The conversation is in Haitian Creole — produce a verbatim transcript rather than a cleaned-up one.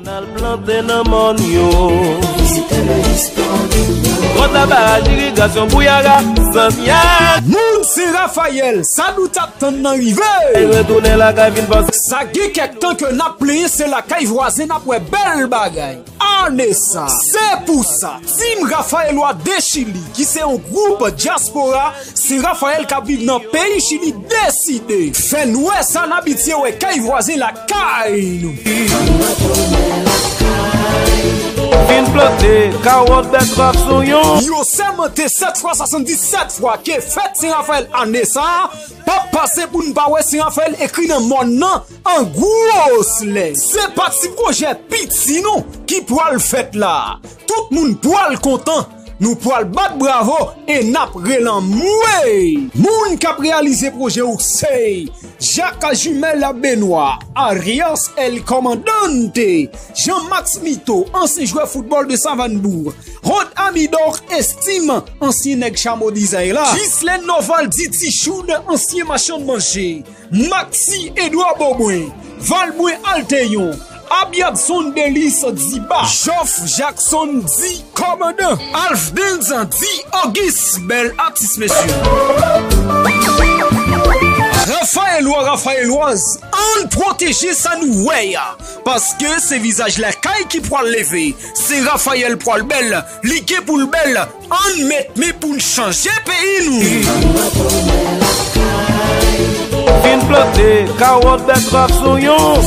N al plante nan mòn yo. Vizite le histoire du monde. Rod la, baraj, irigasyon, bouyara, zanyag. Moun Sen Rafayèl, sa nou t ap tann nan rive. Ay retounen lakay vin pase. Sa gen kèk tan ke n ap plenyen se lakay vwazen n ap wè bèl bagay. Ane sa, se pou sa, Team Rafayèlwa de Chili, ki se yon gwoup dyaspora Sen Rafayèl k ap viv nan peyi Chili, deside fè n wè sa n abitye wè kay vwazen lakay nou. Vin plante kawòt, bètrav, sonyon. Yo sèmante sèt fwa, swasanndisèt fwa ke fèt Sen Rafayèl ane sa a p ap pase pou n pa wè Sen Rafayèl ekri nan mòn nan an gwo lè. Se pa ti pwojè piti non ki pwal fèt la. Tout moun pwal kontan. Nou pwal bat bravo e n ap rele anmwe! Moun k ap reyalize pwojè ou se Jacques Jumel Benoît, Arias El Comandante, Jean Max Mito, ansyen jwè foutbòl de Savann Bourg, Rod Amidor Estime, ansyen nèg Chamo Dizay la, Ghislaine Novaldi Tichoud, ansyen machann manje, Maxi Edouard Beaubrun, Valbrun Alteyon, Abiadson Delis Diba, Geoff Jackson di Kòmandan, Alfdens di Auguste, bèl atis mesye. Rafayèlwa, Rafayèlwaz, ann pwoteje sa nou wè a, paske se vizaj lakay ki pwal leve, se Rafayèl pwal bèl, li gen pou l bèl, ann met men pou n chanje peyi nou. Vin plante kawòt, bètrav, sonyon.